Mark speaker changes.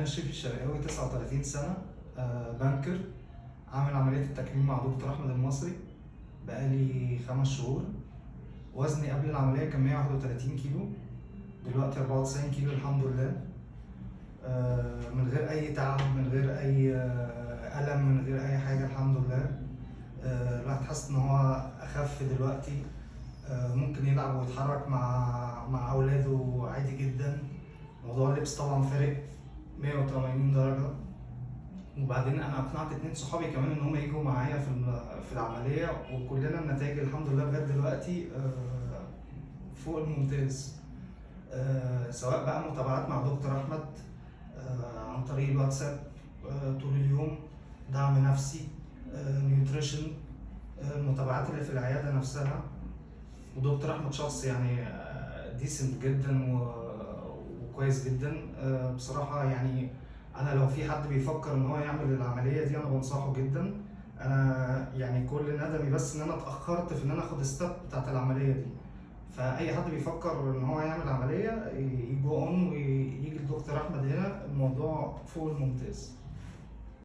Speaker 1: أنا شريف الشرقاوي، 39 سنة، banker، عامل عملية التكميم مع دكتور أحمد المصري بقالي 5 شهور. وزني قبل العملية كان 131 كيلو، دلوقتي 94 كيلو الحمد لله. من غير أي تعب، من غير أي ألم، من غير أي حاجة الحمد لله. الواحد حاسس إن هو أخف دلوقتي، ممكن يلعب ويتحرك مع أولاده عادي جدا. موضوع اللبس طبعا فارق 180 درجة. وبعدين انا اقنعت اتنين صحابي كمان ان هم يجوا معايا في العمليه، وكلنا النتائج الحمد لله لغاية دلوقتي فوق الممتاز، سواء بقى متابعات مع دكتور احمد عن طريق الواتساب طول اليوم، دعم نفسي، nutrition، المتابعات اللي في العيادة نفسها. ودكتور احمد شخص يعني decent جدا وكويس جدا. بصراحة يعني انا لو في حد بيفكر ان هو يعمل العملية دي انا بنصحه جدا. انا يعني كل ندمي بس ان انا اتاخرت في ان انا اخد step بتاعت العملية دي. فاي حد بيفكر ان هو يعمل عملية ي go on ويجي الدكتور احمد هنا، الموضوع فوق الممتاز.